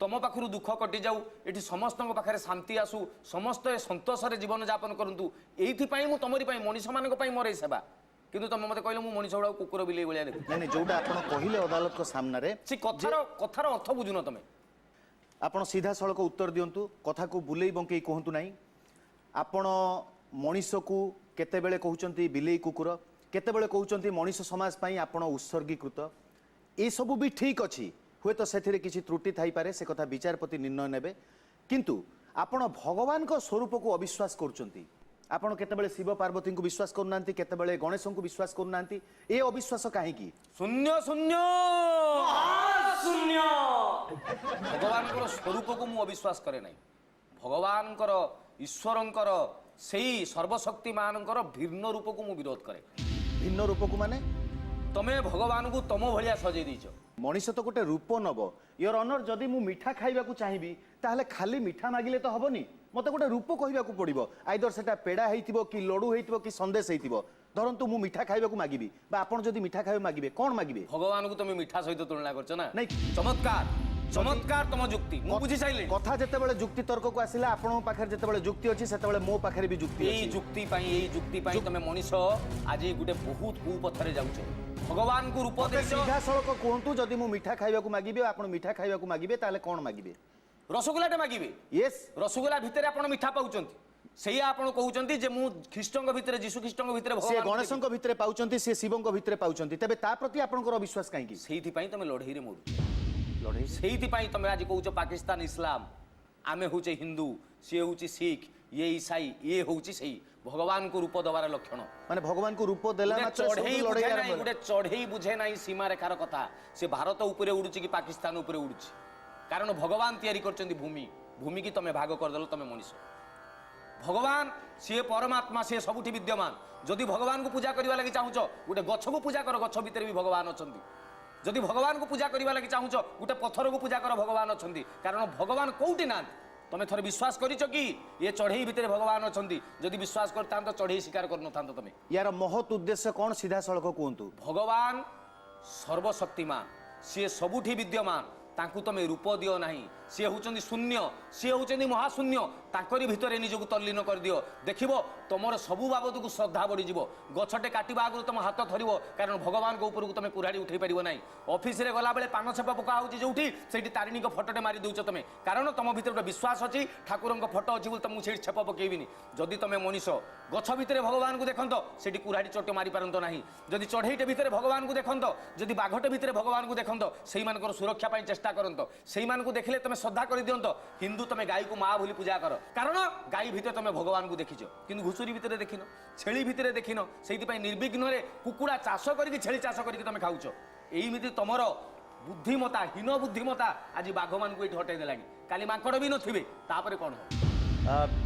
ତମ ପାଖରୁ ଦୁଃଖ କଟିଯାଉ, ଏଠି ସମସ୍ତଙ୍କ ପାଖରେ ଶାନ୍ତି ଆସୁ, ସମସ୍ତେ ସନ୍ତୋଷରେ ଜୀବନଯାପନ କରନ୍ତୁ, ଏଇଥିପାଇଁ ମୁଁ ତମରି ପାଇଁ ମଣିଷମାନଙ୍କ ପାଇଁ ମୋର ଏଇ ସେବା। କିନ୍ତୁ ତମେ ମୋତେ କହିଲ ମୁଁ ମଣିଷ ଗୁଡ଼ାକୁ କୁକୁର ବିଲେଇ ଭଳିଆ ଦେଖୁଛି। ନାଇଁ ନାଇଁ, ଯୋଉଟା ଆପଣ କହିଲେ ଅଦାଲତଙ୍କ ସାମ୍ନାରେ, ସେ କଥାର ଅର୍ଥ ବୁଝୁନ ତମେ। ଆପଣ ସିଧାସଳଖ ଉତ୍ତର ଦିଅନ୍ତୁ, କଥାକୁ ବୁଲେଇ ବଙ୍କେଇ କୁହନ୍ତୁ ନାହିଁ। ଆପଣ ମଣିଷକୁ କେତେବେଳେ କହୁଛନ୍ତି ବିଲେଇ କୁକୁର, କେତେବେଳେ କହୁଛନ୍ତି ମଣିଷ ସମାଜ ପାଇଁ ଆପଣ ଉତ୍ସର୍ଗୀକୃତ, ଏସବୁ ବି ଠିକ୍ ଅଛି, ହୁଏତ ସେଥିରେ କିଛି ତ୍ରୁଟି ଥାଇପାରେ, ସେ କଥା ବିଚାରପତି ନିର୍ଣ୍ଣୟ ନେବେ। କିନ୍ତୁ ଆପଣ ଭଗବାନଙ୍କ ସ୍ୱରୂପକୁ ଅବିଶ୍ୱାସ କରୁଛନ୍ତି। ଆପଣ କେତେବେଳେ ଶିବ ପାର୍ବତୀଙ୍କୁ ବିଶ୍ୱାସ କରୁନାହାନ୍ତି, କେତେବେଳେ ଗଣେଶଙ୍କୁ ବିଶ୍ୱାସ କରୁନାହାନ୍ତି, ଏ ଅବିଶ୍ୱାସ କାହିଁକି? ଶୂନ୍ୟ ଶୂନ୍ୟ ଶୂନ୍ୟ। ଭଗବାନଙ୍କର ସ୍ୱରୂପକୁ ମୁଁ ଅବିଶ୍ୱାସ କରେ ନାହିଁ। ଭଗବାନଙ୍କର, ଈଶ୍ୱରଙ୍କର, ସେଇ ସର୍ବଶକ୍ତିମାନଙ୍କର ଭିନ୍ନ ରୂପକୁ ମୁଁ ବିରୋଧ କରେ। ଭିନ୍ନ ରୂପକୁ ମାନେ? ତମେ ଭଗବାନଙ୍କୁ ତମ ଭଳିଆ ସଜେଇ ଦେଇଛ। ମଣିଷ ତ ଗୋଟେ ରୂପ ନବ। Your honour, ଯଦି ମୁଁ ମିଠା ଖାଇବାକୁ ଚାହିଁବି, ତାହେଲେ ଖାଲି ମିଠା ମାଗିଲେ ତ ହବନି, ମୋତେ ଗୋଟେ ରୂପ କହିବାକୁ ପଡ଼ିବ। ଆଇଦର ସେଟା ପେଡ଼ା ହେଇଥିବ କି ଲଡ଼ୁ ହେଇଥିବ କି ସନ୍ଦେଶ ହେଇଥିବ। ଧରନ୍ତୁ ମୁଁ ମିଠା ଖାଇବାକୁ ମାଗିବି, ବା ଆପଣ ଯଦି ମିଠା ଖାଇବାକୁ ମାଗିବେ, କ'ଣ ମାଗିବେ? ଭଗବାନଙ୍କୁ ତମେ ମିଠା ସହିତ ତୁଳନା କରୁଛ ନା? ନାଇଁ। ଚମତ୍କାର ଚମତ୍କାର ତମ ଯୁକ୍ତି, ମୁଁ ବୁଝି ସାରିଲିଣି। କଥା ଯେତେବେଳେ ଯୁକ୍ତି ତର୍କକୁ ଆସିଲା, ଆପଣଙ୍କ ପାଖରେ ଯେତେବେଳେ ଯୁକ୍ତି ଅଛି, ସେତେବେଳେ ମୋ ପାଖରେ ବି ଯୁକ୍ତି ଏଇ ଅଛି। ଯୁକ୍ତି ପାଇଁ ତମେ ମଣିଷ ଆଜି ଗୋଟେ ବହୁତ କୁପଥରେ ଯାଉଛ। ଭଗବାନଙ୍କୁ ରୂପ ମତେ ଦେଇଛ। ସିଧାସଳଖ କୁହନ୍ତୁ, ଯଦି ମୁଁ ମିଠା ଖାଇବାକୁ ମାଗିବି ଆଉ ଆପଣ ମିଠା ଖାଇବାକୁ ମାଗିବେ, ତାହେଲେ କ'ଣ ମାଗିବେ? ରସଗୋଲାଟେ ମାଗିବେ। ୟେସ୍। ରସଗୋଲା ଭିତରେ ଆପଣ ମିଠା ପାଉଛନ୍ତି। ସେଇଆ ଆପଣ କହୁଛନ୍ତି ଯେ ମୁଁ ଖ୍ରୀଷ୍ଟଙ୍କ ଭିତରେ, ଯୀଶୁ ଖ୍ରୀଷ୍ଟଙ୍କ ଭିତରେ ସେ ଭଗବାନଙ୍କୁ ଗଣେଶଙ୍କ ଭିତରେ ପାଉଛନ୍ତି, ସେ ଶିବଙ୍କ ଭିତରେ ପାଉଛନ୍ତି, ତେବେ ତା ପ୍ରତି ଆପଣଙ୍କର ଅବିଶ୍ୱାସ କାହିଁକି? ସେଇଥିପାଇଁ ତମେ ଲଢେଇରେ ମରୁଛ। ଲଢେଇ? ସେଇଥିପାଇଁ ତମେ ଆଜି କହୁଛ ପାକିସ୍ତାନ ଇସଲାମ, ଆମେ ହଉଛେ ହିନ୍ଦୁ, ସିଏ ହଉଛି ଶିଖ, ଇଏ ଇସାଇ। ଇଏ ହଉଛି ସେଇ ଭଗବାନଙ୍କୁ ରୂପ ଦେବାର ଲକ୍ଷଣ। ମାନେ ଭଗବାନଙ୍କୁ ରୂପ ଦେଲା ଗୋଟେ ମାତ୍ରେ ଚଢେଇ ସବୁ ଲଢେଇ ବୁଝେ ଆରମ୍ଭ ନାହିଁ ହେଲା। ଗୋଟେ ଚଢେଇ ବୁଝେ ନାହିଁ ସୀମାରେଖାର କଥା, ସେ ଭାରତ ଉପରେ ଉଡୁଛି କି ପାକିସ୍ତାନ ଉପରେ ଉଡୁଛି। କାରଣ ଭଗବାନ ତିଆରି କରିଛନ୍ତି ଭୂମି, ଭୂମିକି ତମେ ଭାଗ କରିଦେଲ। ତମେ ମଣିଷ, ଭଗବାନ ସିଏ ପରମାତ୍ମା, ସିଏ ସବୁଠି ବିଦ୍ୟମାନ। ଯଦି ଭଗବାନଙ୍କୁ ପୂଜା କରିବା ଲାଗି ଚାହୁଁଛ, ଗୋଟେ ଗଛକୁ ପୂଜା କର, ଗଛ ଭିତରେ ବି ଭଗବାନ ଅଛନ୍ତି। ଯଦି ଭଗବାନଙ୍କୁ ପୂଜା କରିବା ଲାଗି ଚାହୁଁଛ, ଗୋଟେ ପଥରକୁ ପୂଜା କର, ଭଗବାନ ଅଛନ୍ତି। କାରଣ ଭଗବାନ କୋଉଠି ନାହାନ୍ତି? ତମେ ଥରେ ବିଶ୍ୱାସ କରିଛ କି ଏ ଚଢେଇ ଭିତରେ ଭଗବାନ ଅଛନ୍ତି? ଯଦି ବିଶ୍ୱାସ କରିଥାନ୍ତ, ଚଢେଇ ଶିକାର କରିନଥାନ୍ତ ତମେ। ୟାର ମହତ ଉଦ୍ଦେଶ୍ୟ କ'ଣ, ସିଧାସଳଖ କୁହନ୍ତୁ। ଭଗବାନ ସର୍ବଶକ୍ତିମାନ, ସିଏ ସବୁଠି ବିଦ୍ୟମାନ। ତାଙ୍କୁ ତମେ ରୂପ ଦିଅ ନାହିଁ। ସିଏ ହେଉଛନ୍ତି ଶୂନ୍ୟ, ସିଏ ହେଉଛନ୍ତି ମହାଶୂନ୍ୟ। ତାଙ୍କରି ଭିତରେ ନିଜକୁ ତଲ୍ଲୀନ କରିଦିଅ, ଦେଖିବ ତମର ସବୁ ବାବଦକୁ ଶ୍ରଦ୍ଧା ବଢ଼ିଯିବ। ଗଛଟେ କାଟିବା ଆଗରୁ ତମ ହାତ ଥରିବ, କାରଣ ଭଗବାନଙ୍କ ଉପରକୁ ତମେ କୁରାଢ଼ି ଉଠେଇ ପାରିବ ନାହିଁ। ଅଫିସରେ ଗଲାବେଳେ ପାନ ଛେପ ପକା ହେଉଛି ଯୋଉଠି, ସେଇଠି ତାରିଣୀଙ୍କ ଫଟୋଟେ ମାରି ଦେଉଛ ତମେ, କାରଣ ତମ ଭିତରେ ଗୋଟେ ବିଶ୍ୱାସ ଅଛି, ଠାକୁରଙ୍କ ଫଟୋ ଅଛି ବୋଲି ତମକୁ ସେଇଠି ଛେପ ପକେଇବିନି। ଯଦି ତମେ ମଣିଷ ଗଛ ଭିତରେ ଭଗବାନଙ୍କୁ ଦେଖନ୍ତ, ସେଠି କୁରାଢ଼ି ଚୋଟ ମାରିପାରନ୍ତ ନାହିଁ। ଯଦି ଚଢ଼େଇଟେ ଭିତରେ ଭଗବାନଙ୍କୁ ଦେଖନ୍ତ, ଯଦି ବାଘଟେ ଭିତରେ ଭଗବାନଙ୍କୁ ଦେଖନ୍ତ, ସେଇମାନଙ୍କର ସୁରକ୍ଷା ପାଇଁ ଚେଷ୍ଟା କରନ୍ତ, ସେଇମାନଙ୍କୁ ଦେଖିଲେ ତମେ ଶ୍ରଦ୍ଧା କରିଦିଅନ୍ତ। ହିନ୍ଦୁ ତମେ ଗାଈକୁ ମା ବୋଲି ପୂଜା କର, କାରଣ ଗାଈ ଭିତରେ ତମେ ଭଗବାନଙ୍କୁ ଦେଖିଛ, କିନ୍ତୁ ଘୁଷୁରୀ ଭିତରେ ଦେଖିନ, ଛେଳି ଭିତରେ ଦେଖିନ। ସେଇଥିପାଇଁ ନିର୍ବିଘ୍ନରେ କୁକୁଡ଼ା ଚାଷ କରିକି, ଛେଳି ଚାଷ କରିକି ତମେ ଖାଉଛ। ଏଇମିତି ତମର ବୁଦ୍ଧିମତା, ହୀନ ବୁଦ୍ଧିମତା ଆଜି ବାଘମାନଙ୍କୁ ଏଇଠି ହଟେଇ ଦେଲାଣି। କାଲି ମାଙ୍କଡ଼ ବି ନଥିବେ, ତାପରେ କ'ଣ ହବ?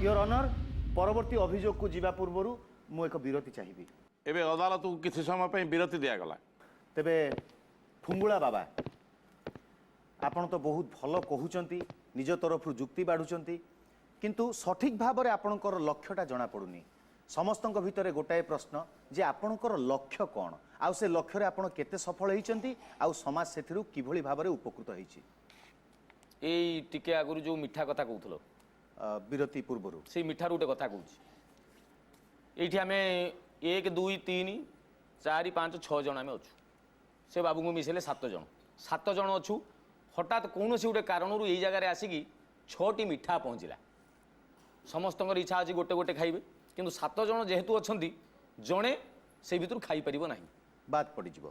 Your honour, ପରବର୍ତ୍ତୀ ଅଭିଯୋଗକୁ ଯିବା ପୂର୍ବରୁ ମୁଁ ଏକ ବିରତି ଚାହିଁବି। ଏବେ ଅଦାଲତକୁ କିଛି ସମୟ ପାଇଁ ବିରତି ଦିଆଗଲା। ତେବେ ଫୁଙ୍ଗୁଳା ବାବା, ଆପଣ ତ ବହୁତ ଭଲ କହୁଛନ୍ତି, ନିଜ ତରଫରୁ ଯୁକ୍ତି ବାଢ଼ୁଛନ୍ତି, କିନ୍ତୁ ସଠିକ୍ ଭାବରେ ଆପଣଙ୍କର ଲକ୍ଷ୍ୟଟା ଜଣାପଡ଼ୁନି। ସମସ୍ତଙ୍କ ଭିତରେ ଗୋଟାଏ ପ୍ରଶ୍ନ ଯେ ଆପଣଙ୍କର ଲକ୍ଷ୍ୟ କ'ଣ, ଆଉ ସେ ଲକ୍ଷ୍ୟରେ ଆପଣ କେତେ ସଫଳ ହେଇଛନ୍ତି, ଆଉ ସମାଜ ସେଥିରୁ କିଭଳି ଭାବରେ ଉପକୃତ ହେଇଛି? ଏଇ ଟିକେ ଆଗରୁ ଯୋଉ ମିଠା କଥା କହୁଥିଲ, ବିରତି ପୂର୍ବରୁ। ସେଇ ମିଠାରୁ ଗୋଟେ କଥା କହୁଛି। ଏଇଠି ଆମେ 1, 2, 3, 4, 5, 6 ଜଣ ଆମେ ଅଛୁ। ସେ ବାବୁଙ୍କୁ ମିଶେଇଲେ 7 ଜଣ। 7 ଜଣ ଅଛୁ। ହଠାତ୍ କୌଣସି ଗୋଟେ କାରଣରୁ ଏଇ ଜାଗାରେ ଆସିକି ଛଅଟି ମିଠା ପହଞ୍ଚିଲା। ସମସ୍ତଙ୍କର ଇଚ୍ଛା ଅଛି ଗୋଟେ ଗୋଟେ ଖାଇବେ, କିନ୍ତୁ 7 ଜଣ ଯେହେତୁ ଅଛନ୍ତି, ଜଣେ ସେଇ ଭିତରୁ ଖାଇପାରିବ ନାହିଁ। ବାଦ ପଡ଼ିଯିବ।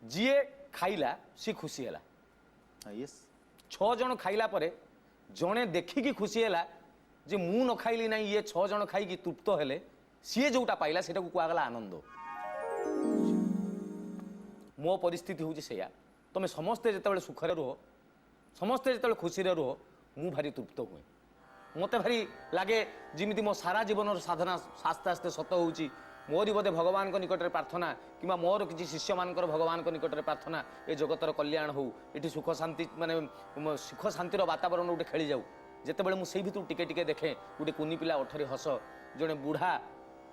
ଯିଏ ଖାଇଲା ସିଏ ଖୁସି ହେଲା। ୟେସ୍। 6 ଜଣ ଖାଇଲା ପରେ ଜଣେ ଦେଖିକି ଖୁସି ହେଲା ଯେ ମୁଁ ନ ଖାଇଲି ନାହିଁ, ଇଏ 6 ଜଣ ଖାଇକି ତୃପ୍ତ ହେଲେ। ସିଏ ଯୋଉଟା ପାଇଲା, ସେଟାକୁ କୁହାଗଲା ଆନନ୍ଦ। ମୋ ପରିସ୍ଥିତି ହେଉଛି ସେଇଆ। ତମେ ସମସ୍ତେ ଯେତେବେଳେ ସୁଖରେ ରୁହ, ସମସ୍ତେ ଯେତେବେଳେ ଖୁସିରେ ରୁହ, ମୁଁ ଭାରି ତୃପ୍ତ ହୁଏ। ମୋତେ ଭାରି ଲାଗେ ଯେମିତି ମୋ ସାରା ଜୀବନର ସାଧନା ଆସ୍ତେ ଆସ୍ତେ ସତ ହେଉଛି। ମୋରି ବୋଧେ ଭଗବାନଙ୍କ ନିକଟରେ ପ୍ରାର୍ଥନା, କିମ୍ବା ମୋର କିଛି ଶିଷ୍ୟମାନଙ୍କର ଭଗବାନଙ୍କ ନିକଟରେ ପ୍ରାର୍ଥନା, ଏ ଜଗତର କଲ୍ୟାଣ ହଉ, ଏଠି ସୁଖ ଶାନ୍ତି, ମାନେ ସୁଖ ଶାନ୍ତିର ବାତାବରଣ ଗୋଟେ ଖେଳିଯାଉ। ଯେତେବେଳେ ମୁଁ ସେଇ ଭିତରୁ ଟିକେ ଟିକେ ଦେଖେ ଗୋଟେ କୁନି ପିଲା ଓଠରେ ହସ, ଜଣେ ବୁଢ଼ା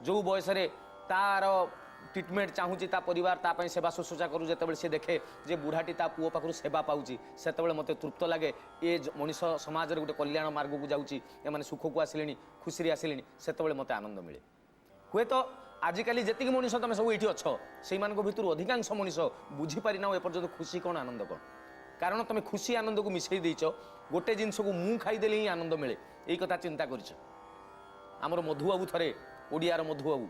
ଯେଉଁ ବୟସରେ ତାର ଟ୍ରିଟମେଣ୍ଟ ଚାହୁଁଛି, ତା ପରିବାର ତା ପାଇଁ ସେବା ଶୁଶ୍ରୂଷା କରୁ, ଯେତେବେଳେ ସେ ଦେଖେ ଯେ ବୁଢ଼ାଟି ତା ପୁଅ ପାଖରୁ ସେବା ପାଉଛି, ସେତେବେଳେ ମୋତେ ତୃପ୍ତ ଲାଗେ। ଏ ମଣିଷ ସମାଜରେ ଗୋଟେ କଲ୍ୟାଣ ମାର୍ଗକୁ ଯାଉଛି, ଏମାନେ ସୁଖକୁ ଆସିଲେଣି, ଖୁସିରେ ଆସିଲେଣି, ସେତେବେଳେ ମୋତେ ଆନନ୍ଦ ମିଳେ। ହୁଏତ ଆଜିକାଲି ଯେତିକି ମଣିଷ ତମେ ସବୁ ଏଇଠି ଅଛ, ସେଇମାନଙ୍କ ଭିତରୁ ଅଧିକାଂଶ ମଣିଷ ବୁଝିପାରିନାଉ ଏପର୍ଯ୍ୟନ୍ତ ଖୁସି କ'ଣ, ଆନନ୍ଦ କ'ଣ। କାରଣ ତମେ ଖୁସି ଆନନ୍ଦକୁ ମିଶେଇ ଦେଇଛ। ଗୋଟେ ଜିନିଷକୁ ମୁଁ ଖାଇଦେଲେ ହିଁ ଆନନ୍ଦ ମିଳେ, ଏଇ କଥା ଚିନ୍ତା କରିଛ। ଆମର ମଧୁବାବୁ ଥରେ, ଓଡ଼ିଆର ମଧୁବାବୁ,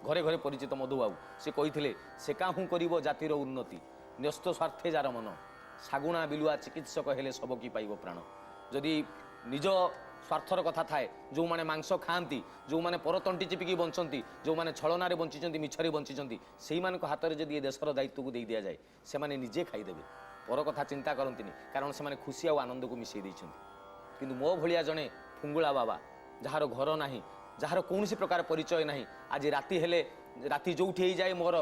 ଘରେ ଘରେ ପରିଚିତ ମଧୁବାବୁ, ସେ କହିଥିଲେ, "ସେ କାହୁଁ କରିବ ଜାତିର ଉନ୍ନତି, ନ୍ୟସ୍ତ ସ୍ୱାର୍ଥେ ଯାର ମନ, ଶାଗୁଣା ବିଲୁଆ ଚିକିତ୍ସକ ହେଲେ ଶବ କି ପାଇବ ପ୍ରାଣ।" ଯଦି ନିଜ ସ୍ୱାର୍ଥର କଥା ଥାଏ, ଯେଉଁମାନେ ମାଂସ ଖାଆନ୍ତି, ଯେଉଁମାନେ ପରତଣ୍ଟି ଚିପିକି ବଞ୍ଚନ୍ତି, ଯେଉଁମାନେ ଛଳନାରେ ବଞ୍ଚିଛନ୍ତି, ମିଛରେ ବଞ୍ଚିଛନ୍ତି, ସେଇମାନଙ୍କ ହାତରେ ଯଦି ଏ ଦେଶର ଦାୟିତ୍ୱକୁ ଦେଇ ଦିଆଯାଏ, ସେମାନେ ନିଜେ ଖାଇଦେବେ, ପର କଥା ଚିନ୍ତା କରନ୍ତିନି। କାରଣ ସେମାନେ ଖୁସି ଆଉ ଆନନ୍ଦକୁ ମିଶାଇ ଦେଇଛନ୍ତି। କିନ୍ତୁ ମୋ ଭଳିଆ ଜଣେ ଫୁଙ୍ଗୁଳା ବାବା, ଯାହାର ଘର ନାହିଁ, ଯାହାର କୌଣସି ପ୍ରକାର ପରିଚୟ ନାହିଁ, ଆଜି ରାତି ହେଲେ ରାତି ଯୋଉଠି ହେଇଯାଏ, ମୋର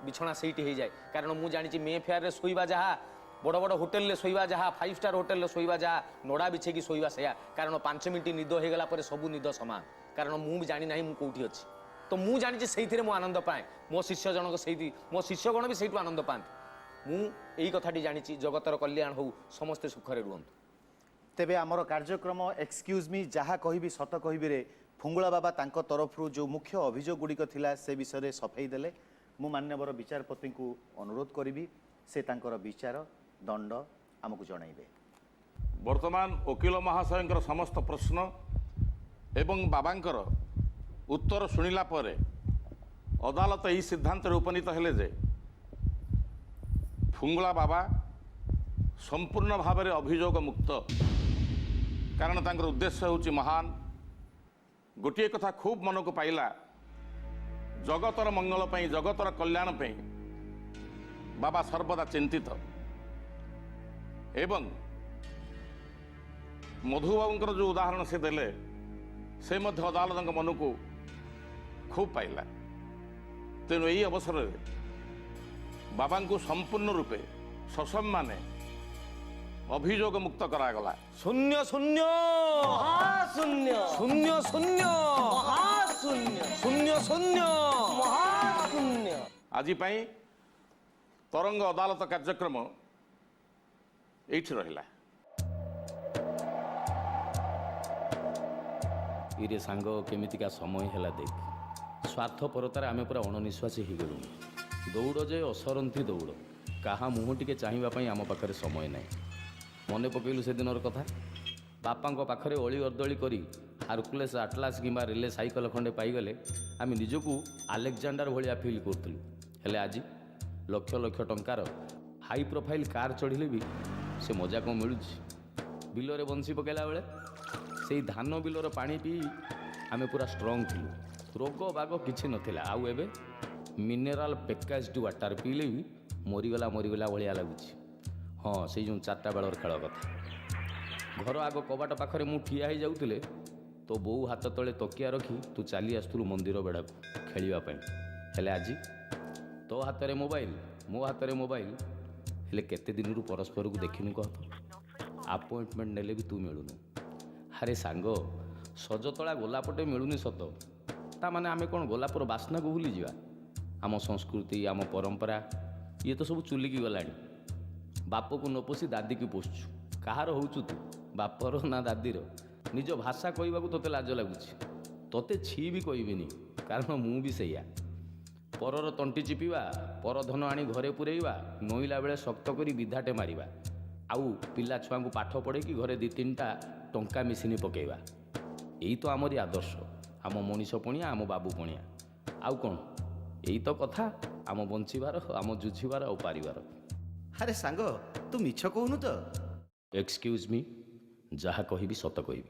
ବିଛଣା ସେଇଠି ହେଇଯାଏ। କାରଣ ମୁଁ ଜାଣିଛି, ମେ ଫେୟାରରେ ଶୋଇବା ଯାହା, ବଡ଼ ବଡ଼ ହୋଟେଲରେ ଶୋଇବା ଯାହା, ଫାଇଭ୍ ଷ୍ଟାର ହୋଟେଲରେ ଶୋଇବା ଯାହା, ନଡ଼ା ବିଛେଇକି ଶୋଇବା ସେୟା। କାରଣ 5 ମିନିଟ୍ ନିଦ ହେଇଗଲା ପରେ ସବୁ ନିଦ ସମାନ। କାରଣ ମୁଁ ବି ଜାଣିନାହିଁ ମୁଁ କୋଉଠି ଅଛି। ତ ମୁଁ ଜାଣିଛି, ସେଇଥିରେ ମୁଁ ଆନନ୍ଦ ପାଏ। ମୋ ଶିଷ୍ୟ ଜଣକ ସେଇଠି, ମୋ ଶିଷ୍ୟଗଣ ବି ସେଇଠୁ ଆନନ୍ଦ ପାଆନ୍ତି। ମୁଁ ଏଇ କଥାଟି ଜାଣିଛି, ଜଗତର କଲ୍ୟାଣ ହଉ, ସମସ୍ତେ ସୁଖରେ ରୁହନ୍ତୁ। ତେବେ ଆମର କାର୍ଯ୍ୟକ୍ରମ ଏକ୍ସକ୍ୟୁଜ୍ ମି ଯାହା କହିବି ସତ କହିବିରେ ଫୁଙ୍ଗୁଳା ବାବା ତାଙ୍କ ତରଫରୁ ଯେଉଁ ମୁଖ୍ୟ ଅଭିଯୋଗ ଗୁଡ଼ିକ ଥିଲା ସେ ବିଷୟରେ ସଫେଇ ଦେଲେ। ମୁଁ ମାନ୍ୟବର ବିଚାରପତିଙ୍କୁ ଅନୁରୋଧ କରିବି, ସେ ତାଙ୍କର ବିଚାର ଦଣ୍ଡ ଆମକୁ ଜଣାଇବେ। ବର୍ତ୍ତମାନ ଓକିଲ ମହାଶୟଙ୍କର ସମସ୍ତ ପ୍ରଶ୍ନ ଏବଂ ବାବାଙ୍କର ଉତ୍ତର ଶୁଣିଲା ପରେ ଅଦାଲତ ଏହି ସିଦ୍ଧାନ୍ତରେ ଉପନୀତ ହେଲେ ଯେ ଫୁଙ୍ଗୁଳା ବାବା ସମ୍ପୂର୍ଣ୍ଣ ଭାବରେ ଅଭିଯୋଗ ମୁକ୍ତ, କାରଣ ତାଙ୍କର ଉଦ୍ଦେଶ୍ୟ ହେଉଛି ମହାନ। ଗୋଟିଏ କଥା ଖୁବ୍ ମନକୁ ପାଇଲା, ଜଗତର ମଙ୍ଗଳ ପାଇଁ, ଜଗତର କଲ୍ୟାଣ ପାଇଁ ବାବା ସର୍ବଦା ଚିନ୍ତିତ। ଏବଂ ମଧୁବାବୁଙ୍କର ଯେଉଁ ଉଦାହରଣ ସେ ଦେଲେ, ସେ ମଧ୍ୟ ଅଦାଲତଙ୍କ ମନକୁ ଖୁବ୍ ପାଇଲା। ତେଣୁ ଏହି ଅବସରରେ ବାବାଙ୍କୁ ସମ୍ପୂର୍ଣ୍ଣ ରୂପେ ସସମ୍ମାନେ ଅଭିଯୋଗ ମୁକ୍ତ କରାଗଲା। ଶୂନ୍ୟ ଶୂନ୍ୟ। ମହାଶୂନ୍ୟ। ଶୂନ୍ୟ ଶୂନ୍ୟ। ମହାଶୂନ୍ୟ। ଶୂନ୍ୟ ଶୂନ୍ୟ। ମହାଶୂନ୍ୟ। ଆଜି ପାଇଁ ତରଙ୍ଗ ଅଦାଲତ କାର୍ଯ୍ୟକ୍ରମ ଏଇଠି ରହିଲା। ଇରେ ସାଙ୍ଗ, କେମିତିକା ସମୟ ହେଲା ଦେଖ। ସ୍ୱାର୍ଥପରତାରେ ଆମେ ପୁରା ଅଣନିଶ୍ୱାସୀ ହେଇଗଲୁଣି। ଦୌଡ଼ ଯେ ଅସରନ୍ତି ଦୌଡ଼, କାହା ମୁହଁ ଟିକେ ଚାହିଁବା ପାଇଁ ଆମ ପାଖରେ ସମୟ ନାହିଁ। ମନେ ପକେଇଲୁ ସେଦିନର କଥା, ବାପାଙ୍କ ପାଖରେ ଅଳି ଅର୍ଦ୍ଦଳି କରି ହାରକୁଲେସ୍ ଆଟଲାସ୍ କିମ୍ବା ରିଲେ ସାଇକେଲ ଖଣ୍ଡେ ପାଇଗଲେ ଆମେ ନିଜକୁ ଆଲେକ୍ଜାଣ୍ଡାର ଭଳିଆ ଫିଲ୍ କରୁଥିଲୁ। ହେଲେ ଆଜି ଲକ୍ଷ ଲକ୍ଷ ଟଙ୍କାର ହାଇ ପ୍ରୋଫାଇଲ୍ କାର୍ ଚଢ଼ିଲେ ବି ସେ ମଜା କ'ଣ ମିଳୁଛି? ବିଲରେ ବଂଶୀ ପକାଇଲା ବେଳେ ସେଇ ଧାନ ବିଲର ପାଣି ପିଇ ଆମେ ପୁରା ଷ୍ଟ୍ରଙ୍ଗ ଥିଲୁ, ରୋଗ ବାଗ କିଛି ନଥିଲା। ଆଉ ଏବେ ମିନେରାଲ ପ୍ୟାକେଜ୍ଡ ୱାଟର ପିଇଲେ ବି ମରିଗଲା ମରିଗଲା ଭଳିଆ ଲାଗୁଛି। ହଁ, ସେଇ ଯେଉଁ 4ଟା ବେଳର ଖେଳ କଥା, ଘର ଆଗ କବାଟ ପାଖରେ ମୁଁ ଠିଆ ହେଇଯାଉଥିଲେ ତୋ ବୋଉ ହାତ ତଳେ ତକିଆ ରଖି ତୁ ଚାଲି ଆସୁଥିଲୁ ମନ୍ଦିର ବେଢ଼ାକୁ ଖେଳିବା ପାଇଁ। ହେଲେ ଆଜି ତୋ ହାତରେ ମୋବାଇଲ, ମୋ ହାତରେ ମୋବାଇଲ, ହେଲେ କେତେ ଦିନରୁ ପରସ୍ପରକୁ ଦେଖିନୁ କହ ତ? ଆପଏଣ୍ଟମେଣ୍ଟ ନେଲେ ବି ତୁ ମିଳୁନୁ। ଆରେ ସାଙ୍ଗ, ସଜତଳା ଗୋଲାପଟେ ମିଳୁନି ସତ, ତା ମାନେ ଆମେ କ'ଣ ଗୋଲାପର ବାସ୍ନାକୁ ଭୁଲିଯିବା? ଆମ ସଂସ୍କୃତି, ଆମ ପରମ୍ପରା ଇଏ ତ ସବୁ ଚୁଲିକି ଗଲାଣି। ବାପକୁ ନ ପୋଷି ଦାଦିକି ପୋଷୁଛୁ। କାହାର ହେଉଛୁ ତୁ, ବାପର ନା ଦାଦିର? ନିଜ ଭାଷା କହିବାକୁ ତୋତେ ଲାଜ ଲାଗୁଛି। ତୋତେ ଛି ବି କହିବିନି, କାରଣ ମୁଁ ବି ସେଇଆ। ପରର ତଣ୍ଟି ଚିପିବା, ପରଧନ ଆଣି ଘରେ ପୁରେଇବା, ନଇଲା ବେଳେ ଶକ୍ତ କରି ବିଧାଟେ ମାରିବା, ଆଉ ପିଲା ଛୁଆଙ୍କୁ ପାଠ ପଢ଼େଇକି ଘରେ 2 3ଟା ଟଙ୍କା ମେସିନ୍ ପକେଇବା, ଏଇ ତ ଆମରି ଆଦର୍ଶ, ଆମ ମଣିଷ ପଣିଆ, ଆମ ବାବୁ ପଣିଆ। ଆଉ କ'ଣ? ଏଇ ତ କଥା ଆମ ବଞ୍ଚିବାର, ଆମ ଜୁଝିବାର ଆଉ ପାରିବାର। ଆରେ ସାଙ୍ଗ, ତୁ ମିଛ କହୁନୁ ତ? ଏକ୍ସକ୍ୟୁଜ୍ ମି, ଯାହା କହିବି ସତ କହିବି।